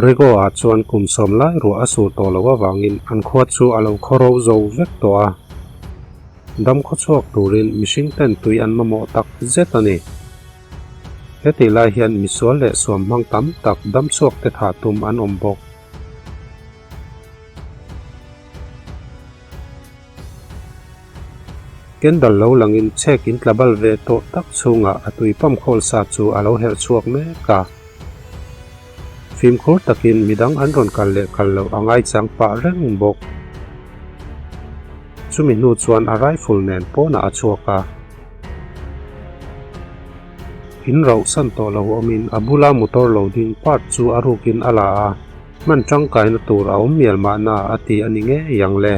Orego-ah chuan kum sawm lai ruah a sur tawh loh avangin an khua chu a lo khaw ro zo vek tawh a. Dam khaw chhuak turin mihring ten tui an mamawh tak zet a ni. Hetih lai hian misual leh suam hmang tam tak dam chhuak te thah tum an awm bawk. Kendall lo langin chhek in tla bal ve tawh tak chhungah a tui pump khawl sa chu a lo herh chhuak mek a. Fimkhur takin midang an rawn kal leh kal loh a ngaichang pah reng bawk. Chumi hnu chuan a rifle nen pawnah a chhuak a. In rauh san tawh lo awmin a bula motor lo ding part chu a rukin a la a. Hman tangkaina tur a awm mial mahna a ti a ni ngei ang le.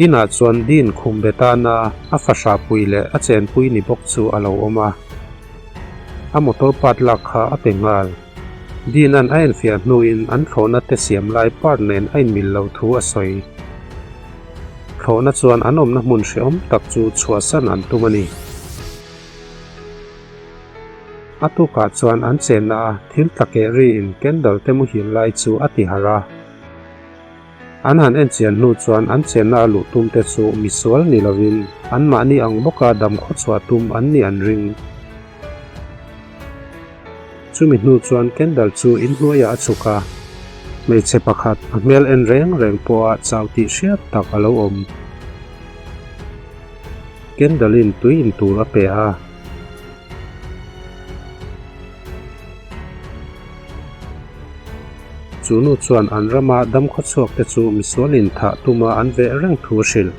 Inah chuan Dean khum be tana a fahrah pui leh a chenpui ni bawk chu a lo awm a. A motor part lak kha a pe nghal. Dean-a'n a enfiah hnuin an thlawhna te siam lai part nen a inmil lo thu a sawi. Thlawhna chuan an awmna hmun hrehawm tak chu chhuahsan an tum a ni. A tukah chuan an chenna a thil tla keh riin candle te muhil lai chu a ti harh a. An han en chian hnu chuan an chenna a luh tum te chu misual ni lovin anmahni ang bawka dam khawchhuah tum an nih an ring. Chumi hnu chuan candle chu inhnuaiah a chhuk a, hmeichhe pakhat a hmel en reng reng pawha chau tih hriat tak a lo awm. Candle-in tui in tur a pe a. Chu nu chuan an rama dam khawchhuak te chu misualin thah tuma an veh reng thu a hrilh.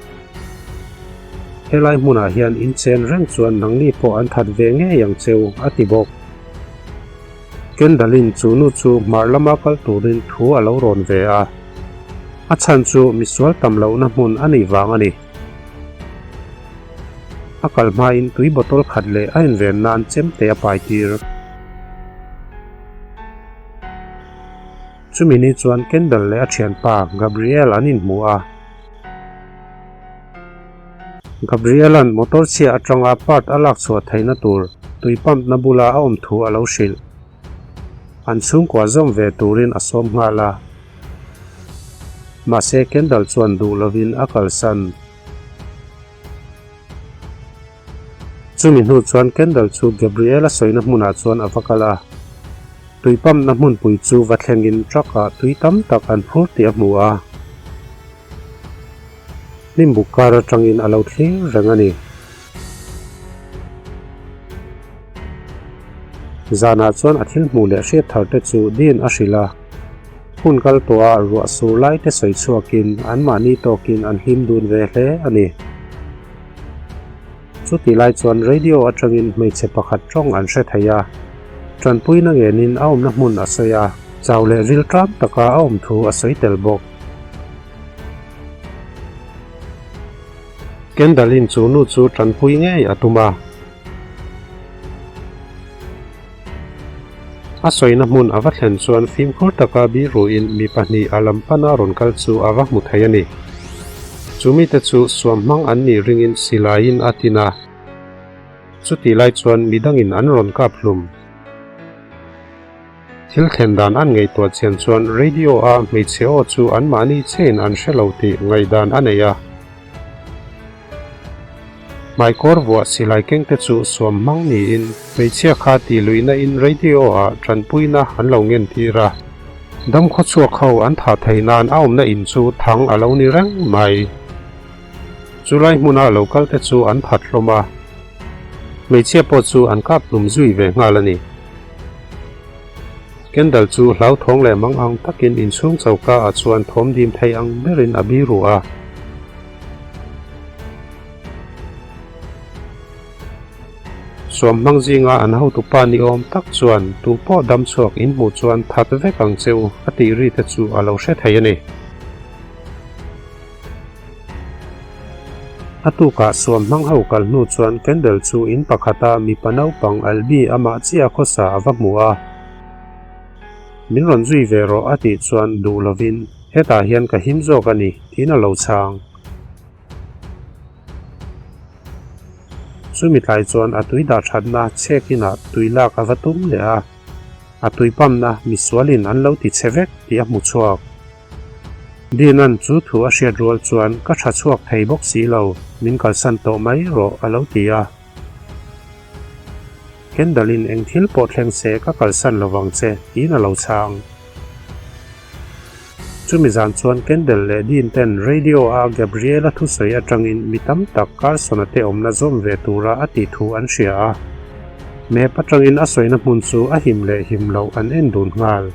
Helai hmunah hian in chen reng chuan nangni pawh an that ve ngei ang cheu, a ti bawk. Kendall-in chu nu chu hmar lama kal turin thu a lo rawn ve a. A chhan chu misual tam lohna hmun a nih vang a ni. A kal hmain tui bottle khat leh a inven nan chemte a pai tir. Chumi ni chuan Kendall leh a thianpa Gabriel an inhmu a. Gabriel-a'n motor chhia atanga part a lak chhuah theihna tur tui pump na bula a awm thu a lo hrilh. An chhungkua zawm ve turin a sawm nghal a. Mahse Kendall chuan duh lovin a kalsan. Chumi hnu chuan Kendall chu Gabriel-a sawina hmunah chuan a va kal a. Tui pump na hmunpui chu va thlengin truck-ah tui tam tak an phur tih a hmu a. Hnimbuk kar atangin a lo thlir reng a ni. Zanah chuan a thil hmuh leh hriat thar te chu Dean a hrilh a. Hun kal tawha ruah sur lai te sawi chhuakin anmahni tawkin an hlim dun ve hle a ni. Chutih lai chuan radio atangin hmeichhe pakhat tawng an hre thei a. Tanpuina ngenin a awmna hmun a sawi a, chau leh ril tlam taka a awm thu a sawi tel bawk. Kendall-in chu nu chu tanpui ngei a tum a. A sawina hmun a va thlen chuan fimkhur taka biruin mi pahnih a lam pana rawn kal chu a va hmu thei a ni. Chu mite chu suam hmang an nih ringin silaiin a tin a. Chutih lai chuan midangin an rawn kap hlum. Thil thlen dan an ngaihtuah chian chuan radio-a hmeichhe aw chu anmahni chein an hre lo tih ngaihdan a nei a. Hmaikawr vuah silai kengte chu suam hmang niin hmeichhia kha tih luihna in radio-ah tanpuina an lo ngen tir a. Dam khawchhuak ho an thah theih nan a awmna in chu thang a lo ni reng mai. Chulai hmuna lo kal te chu an that hlawm a, hmeichhia pawh chu an kap hlum zui ve nghal a ni. Kendall chu hlauthawng leh mang ang takin inchhung choka ah chuan thawm dim thei ang berin a biru a. Suam hmang zinga an hotupa ni awm tak chuan tu pawh dam chhuak in hmuh chuan that vek ang che u a tih ri te chu a lo hre thei a ni. A tukah suam hmang ho kal hnu chuan Kendall chu in pakhata mipa naupang Albi amah chiah khawsa a va hmu a. Min rawn zui ve rawh a tih chuan duh lovin hetah hian ka him zawk a ni tiin a lo chhang. Chumi tlai chuan a tui dah thatna chhek inah tui lak a va tum leh a, a tui pamna misualin an lo ti chhe vek tih a hmu chhuak. Dina'n chu thu a hriat rual chuan ka tha chhuak thei bawk si lo, min kalsan tawh mai rawh a lo ti a. Kendall-in eng thil pawh thleng se ka kalsan lo vang che tiin a lo chhang. Chumi zan chuan Kendall leh Dean ten radio-a Gabriel-a thusawi atangin mi tam tak Carson-a te awmna zawm ve tura a tih thu an hria a. Map atangin a sawina hmun chu a him leh him loh an en dun nghal.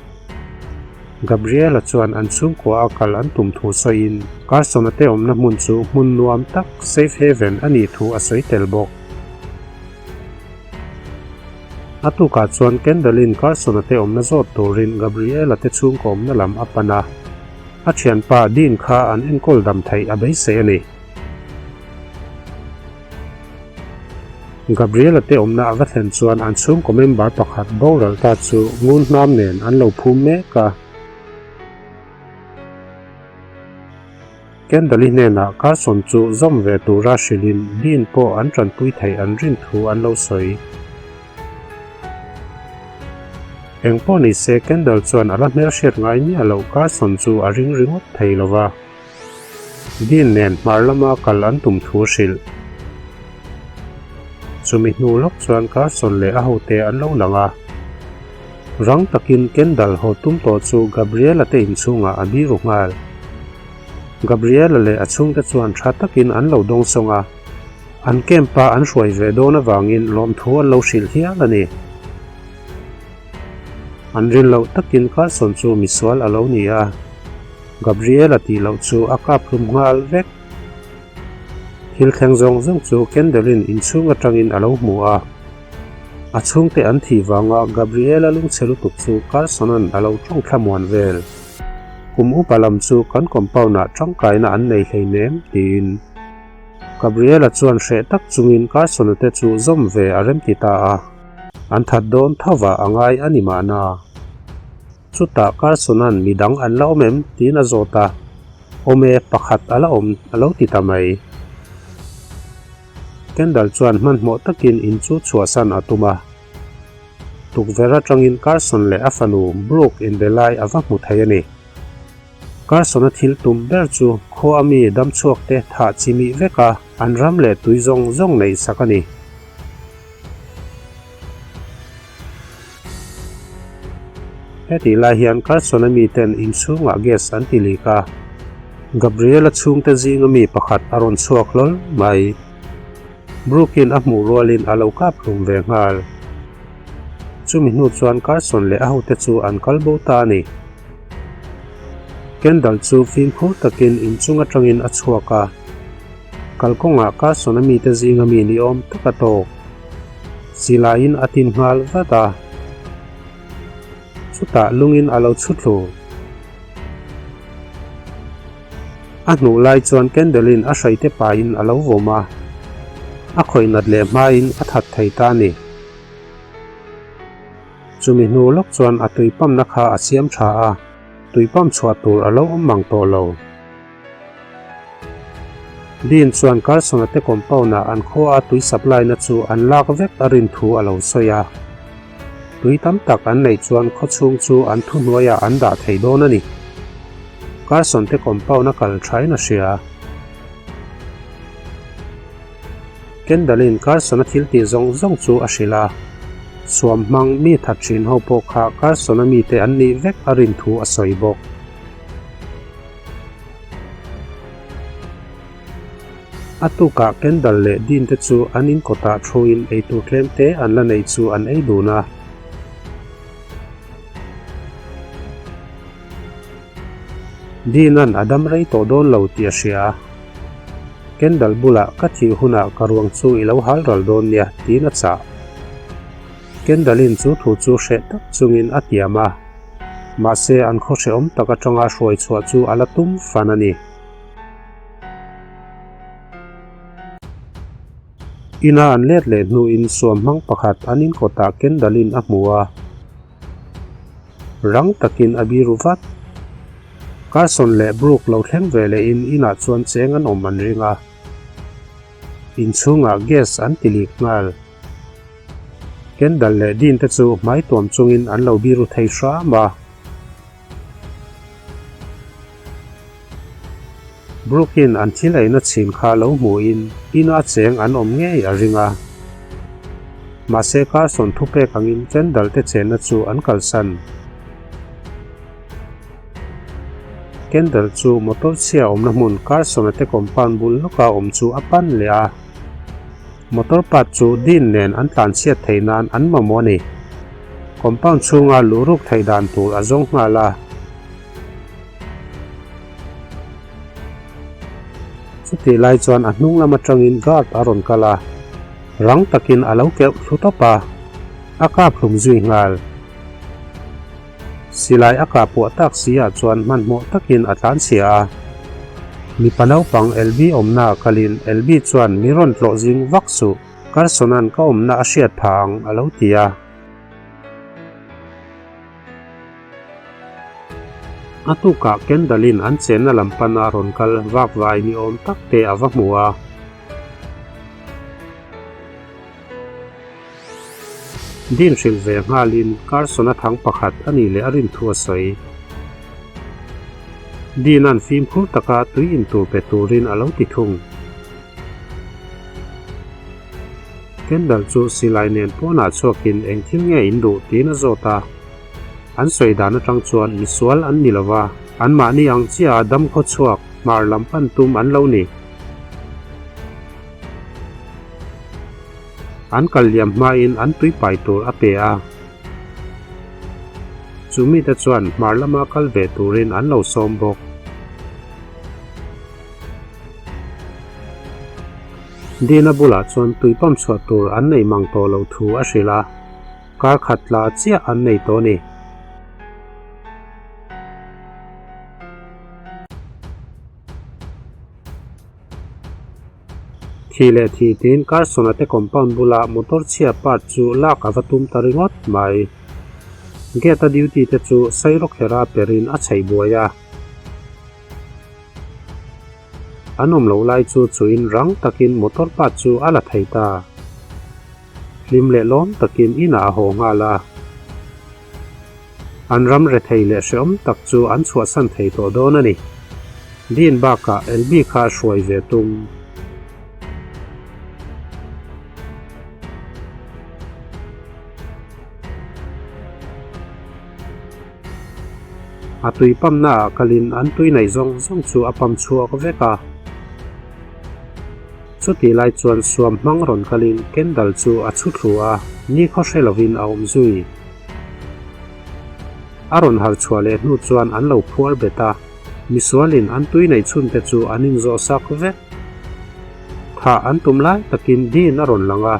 Gabriel-a chuan an chhungkua a kal an tum thu sawiin Carson-a te awmna hmun chu hmun nuam tak, safe haven, a nih thu a sawi tel bawk. A tukah chuan Kendall-in Carson-a te awmna zawt turin Gabriel-a te chhungkaw awmna lam a pan a, a thianpa Dean kha an enkawl dam theih a beisei a ni. Gabriel-a te awmna a va thlen chuan an chhungkaw member pakhat boral ta chu ngun hnam nen an lo phum mek a. Kendall-i hnenah Carson chu zawm ve tura hrilhin Dean pawh an tanpui theih an rin thu an lo sawi. Eng pawh ni se Kendall chuan a la hmelhriat ngai miah loh Carson chu a ring ringawt thei lo va. Dean nen hmar lama kal an tum thu hrilh. Chumi hnu lawk chuan Carson leh a hote an lo lang a. Rang takin Kendall haw tum tawh chu Gabriela te inchhungah a biru nghal. Gabriela leh a chhungte chuan tha takin an lo dawngsawng a, an camp-a an hruai ve dawn avangin lawmthu an lo hrilh hial a ni. An rin loh takin Carson chu misual a lo ni a. Gabriela tih loh chu a kap hlum nghal vek. Thil thleng zawng zawng chu Kendall-in inchhung atangin a lo hmu a. A chhungte an thih vanga Gabriela lungchhe lutuk chu Carson-a'n a lo tawng thlamuan vel. Kum upa lam chu kan compound-ah tangkaina an nei hleinem, tiin. Gabriela chuan hreh tak chungin Carson-a te chu zawm ve a remti ta a. An that dawn thovah a ngai a ni mahna. Chutah Carson-a'n mi dang an la awm em? tiin a zawt a. Awm e, pakhat a la awm a lo ti ta mai. Kendall chuan hmanhmawh takin in chu chhuahsan a tum a. Tukverh atangin Carson leh a fanu Brooke inbe lai a va hmu thei a ni. Carson-a thil tum ber chu khua a mi damchhuakte thah chimih vek a, an ram leh tui zawng zawng neihsak a ni. Hetih lai hian Carson-a miten inchhungah gas an ti lik a, Gabriel-a chhungte zinga mi pakhat a rawn chhuak hlawl mai. Brooke-in a hmuh rualin a lo kap hlum ve nghal. Chumi hnu chuan Carson leh a hote chu an kal bo ta a ni. Kendall chu fimkhur takin inchung atangin a chhuak a. Kalkawngah Carson-a mite zinga mi ni awm tak a tawk. Silaiin a tin nghal vat a. Chutah lungin a lo chhu thlu. A hnuh lai chuan Kendall-in a hraite pahin a lo vawm a. A khawih nat leh hmain a that thei ta a ni. Chumi hnu lawk chuan a tui pamna kha a siam tha a, tui pam chhuah tur a lo awm mang tawh lo. Dean chuan Carson-a te compound-ah an khua a tui supply-na chu an lak vek a rin thu a lo sawi a. Tui tam tak an neih chuan khawchhung chu an thuhnuaiah an dah thei dawn a ni. Carson te compound a kal thain a hria. Kendall-in Carson-a thil tih zawng zawng chu a hrilh a. Suam hmang mi that thin ho pawh kha Carson-a mite an nih vek a rin thu a sawi bawk. A tukah Kendall leh Dean te chu an in kawtah thuin eitur tlem te an la neih chu an ei dun a. Dean-a'n a dam rei tawh dawn lo tih a hria. Kendall bulah ka thih hunah ka ruang chu i lo hal ral dawn nia tiin a chah. Kendall-in chu thu chu hreh tak chungin a tiam a. Mahse, an khaw hrehawm tak atanga hruai chhuah chu a la tum fan a ni. Ina an let leh hnuin suam hmang pakhat an inkawtah Kendall-in a hmu a. Rang takin a biru vat. Carson leh Brooke lo thleng ve lehin inah chuan cheng an awm an ring a. Inchhungah gas an ti lik nghal. Kendall leh Dean te chu hmai tuam chungin an lo biru thei hram a. Brooke-in an thil eina chhin kha lo hmuhin ina cheng an awm ngei a ring a. Mahse Carson thupek angin Kendall te chenna chu an kalsan. Kendall chu motor chhia awmna hmun Carson-a te compound bul lawka awm chu a pan leh a. Motor part chu Dean nen an tlanchhiat theih nan an mamawh a ni. Compound chhunga luh ruk theih dan tur a zawng nghal a. Chutih lai chuan a hnung lam atangin guard a rawn kal a, rang takin a lo keuh thlu tawp a, a kap hlum zui nghal. Silai a kah puah tak si ah chuan hmanhmawh takin a tlanchhia a. Mipa naupang Elby awmna ah kalin Elby chuan mi rawn tlawh zing vak suh, Carson-a'n ka awmna a hriat phah ang a lo ti a. A tukah Kendall-in an chenna lam pana rawn kal vak vai ni awm tak te a va hmu a. Dean hrilh ve nghalin Carson-a thang pakhat a nih leh a rin thu a sawi. Dean-a'n fimkhur taka tui in tur pe turin a lo ti thung. Kendall chu silai nen pawnah chhuakin eng thil nge in duh tiin a zawt a. An sawi dan atang chuan misual an ni lova, anmahni ang chiaha dam khaw chhuak hmar lam pan tum an lo ni. An kal liam hmain an tui pai tur a pe a. Chu mite chuan hmar lama kal ve turin an lo sawm bawk. Dina bulah chuan tui pump chhuah tur an nei mang tawh loh thu a hrilh a, kar khat tla chiah an nei tawh a ni. Thi leh thi tiin Carson-a te compound bula motor chhia part chu lak a va tum ta ringawt mai. Gate-a duty te chu Sairawkhera perin a chheih buai a. An awm loh lai chu chuin rang takin motor part chu a la thei ta. Hlim leh lawm takin inah a haw nghal a. An ram rethei leh hrehawm tak chu an chhuahsan thei tawh dawn a ni. Dean bakah Elby kha hruai ve tum. A tui pamna ah kalin an tui neih zawng zawng chu a pam chhuak vek a. Chutih lai chuan suam hmang rawn kalin Kendall chu a chhu thlu a, nikhaw hre lovin a awm zui. A rawn har chhuah leh hnu chuan an lo phuar bet a, misualin an tui neih chhun te chu an inzawh sak vek. Thah an tum lai takin Dean a rawn lang a.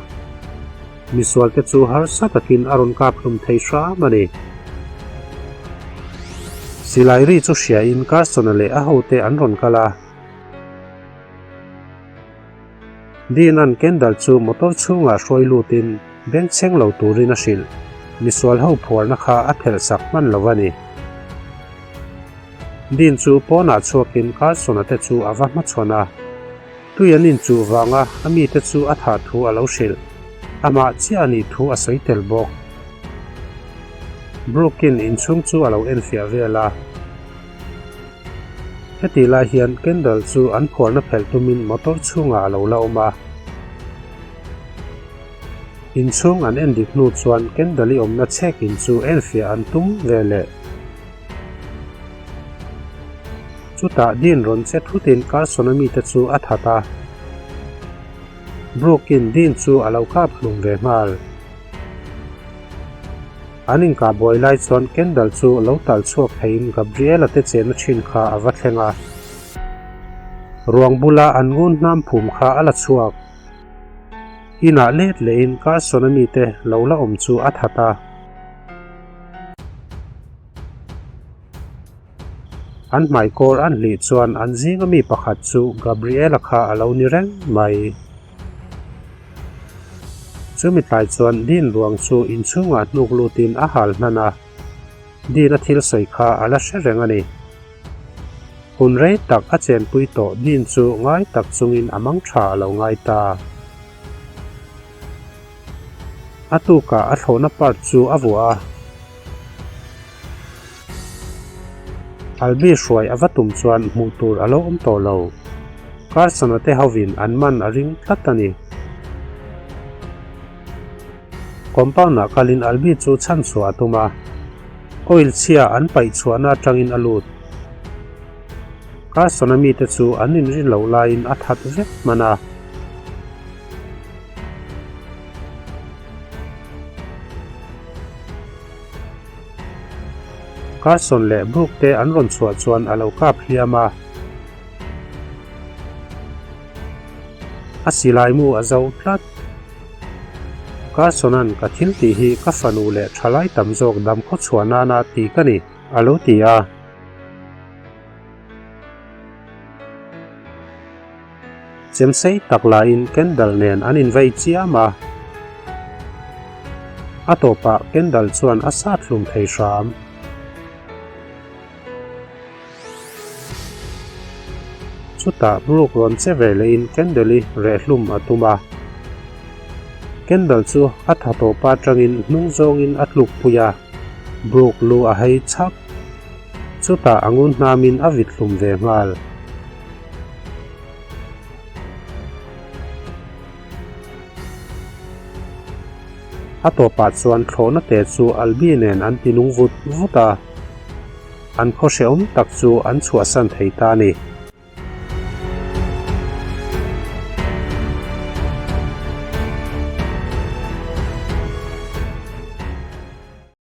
Misualte chu harsa takin a rawn kap hlum thei hram a ni. Silai ri chu hriain Carson-a leh a hote an rawn kal a. Dean-a'n Kendall chu motor chhungah hruai lutin bengchheng lo turin a hrilh. Misual ho phuarna kha a phelh sak hman lo a ni. Dean chu pawnah chhuakin Carson-a te chu a va hmachhawn a. Tui an inchuh vanga a mite chu a thah thu a lo hrilh. Amah chiah a nih thu a sawi tel bawk. Brooke-in inchhung chu a lo enfiah vel a. Hetih lai hian Kendall chu an phuarna phelh tumin motor chhungah a lo la awm a. Inchhung an endik hnu chuan Kendall-i awmna chhek in chu enfiah an tum ve leh. Chutah Dean rawn che thutin Carson-a mite chu a that a. Brooke-in Dean chu a lo kap hlum ve nghal. An inkah buai lai chuan Kendall chu lo tal chhuak theiin Gabriela te chenna thin kha a va thleng a. Ruang bula an ngun hnam phum kha a la chhuak. Inah let lehin Carson-a mite lo la awm chu a that a. An hmaikawr an hlih chuan an zinga mi pakhat chu Gabriela kha a lo ni reng mai. Chumi tlai chuan Dean ruang chu inchhungah hnuk lutin a hal hnan a, Dean a thil sawi kha a la hre reng a ni. Hun rei tak a chenpui tawh Dean chu ngai tak chungin a mang tha a lo ngai ta. A tukah a thlawhna part chu a vuah a. Albi hruai a va tum chuan hmuh tur a lo awm tawh lo. Carson-a te hovin an man a ring tlat a ni. Compound-ah kalin Albi chu chhanchhuah a tum a. Oil chhia an paih chhuahna atangin a lut. Carson-a mite chu an inrin loh laiin a that vek hman a. Carson leh Brooke te an rawn chhuah chuan a lo kap hliam a. A silai mu a zo tlat. Carson-a'n ka thil tih hi ka fanu leh thalai tam zawk dam khaw chhuah nana ti ka ni, a lo ti a. Chemsei tak lahin Kendall nen an invei chiam a. A tawpah Kendall chuan a sat hlum thei hram. Chutah Brooke rawn che ve lehin Kendall-i reh hlum a tum a. Kendall chu a tha tawpa atangin hnung zawngin a tlukpui a, Brooke lu a hei chhak. Chutah a ngun hnamin a vit hlum ve nghal. A tawpah chuan thlawhna te chu Albi nen an ti nung vut vut a, an khaw hrehawm tak chu an chhuahsan thei ta a ni.